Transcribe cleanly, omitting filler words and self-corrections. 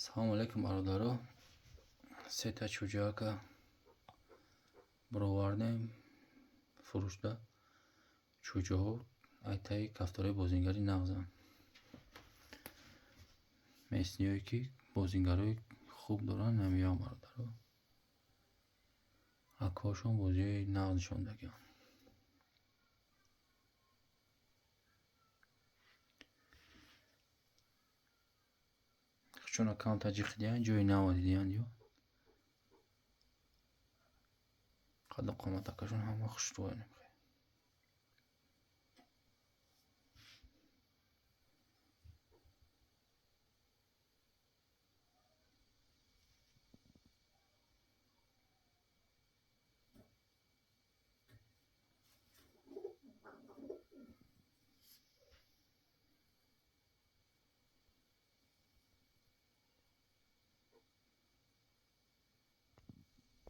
Салому алейкум, бародаро. Сета чӯҷаака баровардем фурӯшда. Чӯҷаҳо айтаи кафтораи бозингари нағзанд. Местниҳое, ки бозингарои хуб доранд, намеёям, бародаро. Акҳошон бозиҳои нағз нишон додагианд. Хучона камтар ҷиқидиянд, ҷои нава дидиянд ё. Қадду қоматакашон ҳама хушрӯянд.